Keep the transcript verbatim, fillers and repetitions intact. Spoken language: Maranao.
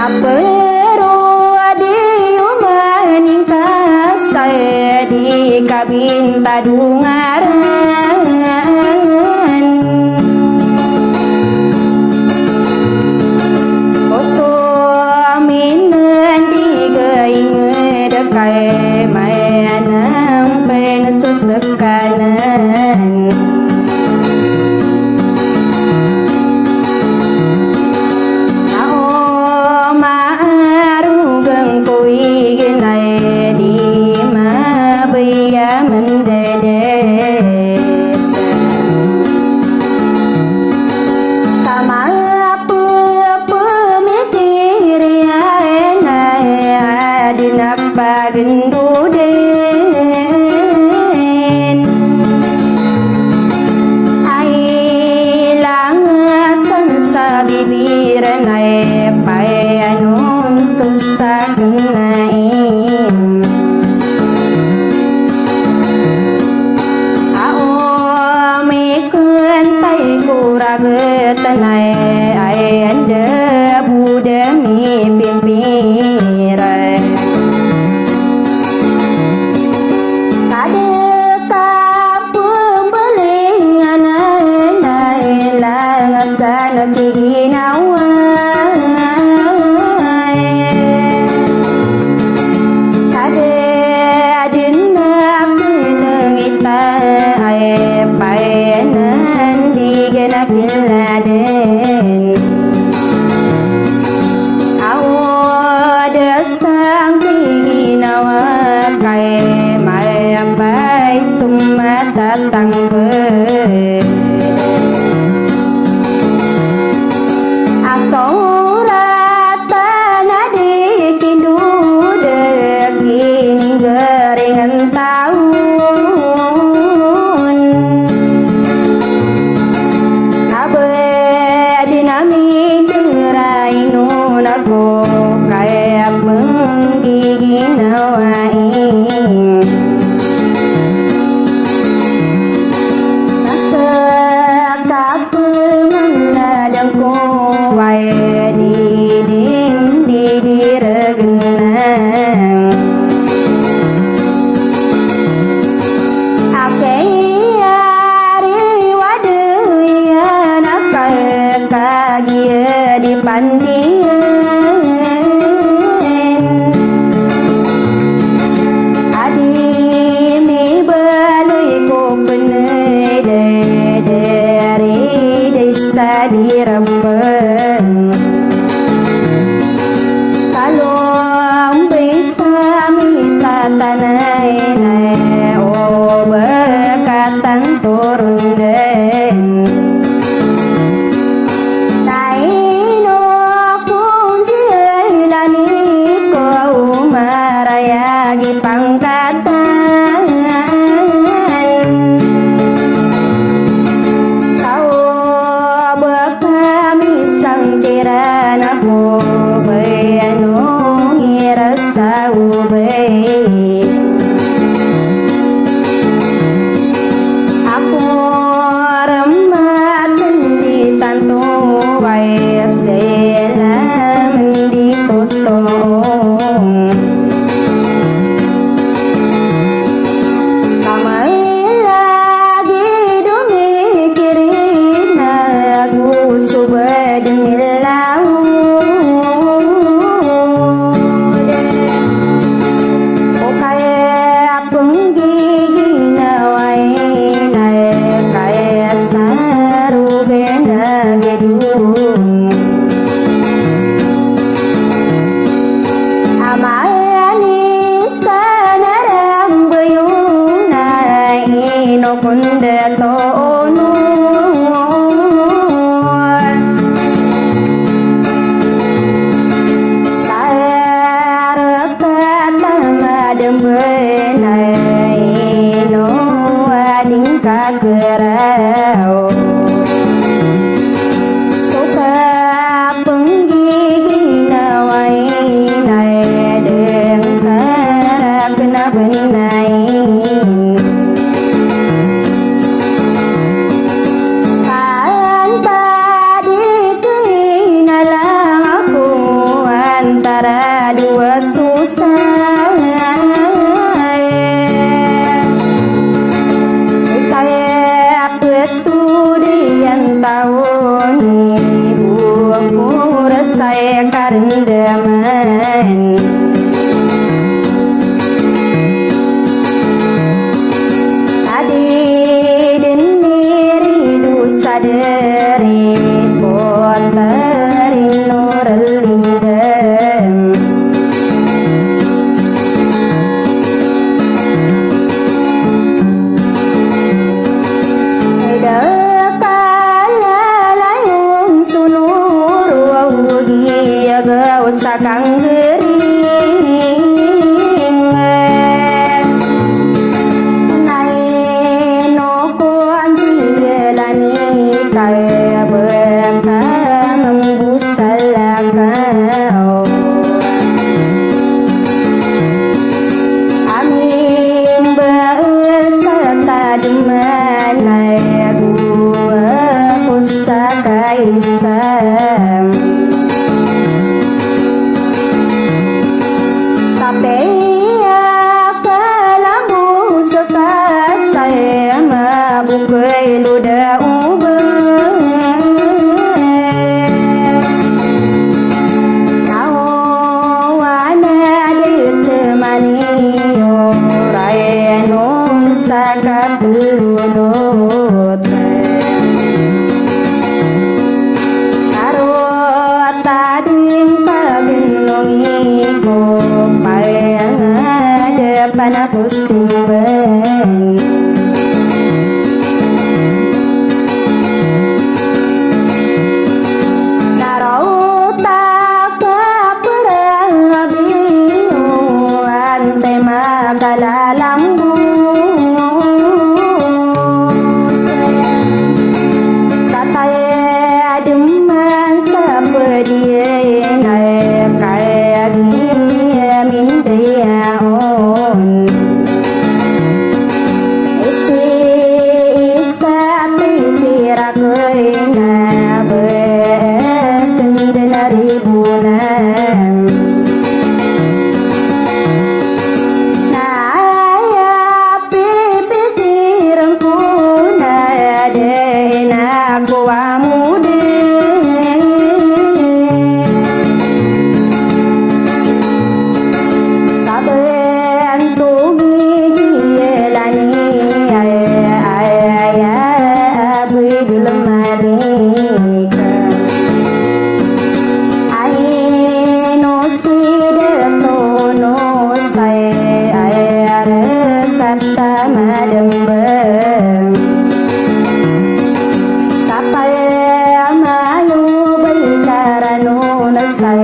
Pero di oman ingka sa di kabintad o ngaran. O so minandig a inged ka i mayanang pen so sekanan. Na o maarog angkoto i genay di mabaya mendedes. Ka mapepemitir iyan a aden a pagendoden. Ay langasan sa bibiran ay payanon so saken a ing. A o mikentay ko ragetan ay, ay anda bo da mipimpira. Ka da kapembalingan a langasan ki ginawa. Ka da den a kenengita ay payanandigan a kiladen. Aw da sangki ginawa ka i mayapay so matatangked. A soratan a di kindoda kininggaring taon. Abad na mikiray non ako kaya penggiginawai. Nasakap Pemanadan ko way di din di di regenang. Akay ari wada iyan akay kagiya di pandiyan. Adi mibaloy ko penay da dari da isa di rembang. Kalong bisa mitatanay na o bakatan turundan. Taino kunji Daman. Adi dn iri dosa dari potari norlindam. Da kalalayong sonoro giyagaw sa kanggaring. Nay no ko anjilani kaya baka mambusalakaw. Amin ba sa tadman ay buwa ko sa kaisa. Sa piya ka lambos ka saya mabukay lo da oba. Kawana di temani oray no sa kapelodot. Karot ading pagenong iko payang ada panakos timban. Karot a kaperabi o ante makalalambos. Sa taya deman sa pediya na kaya biya mindiya on. Isi isa pikira ko ina ba kenda na ribunan. Na aya pipikiran ko na da ina ko amodin. Saben to gijilani ay, ay, ay, abidul malik. Ay no sida tono say ay arkat a madembang. Sa paya mayo bay karano na say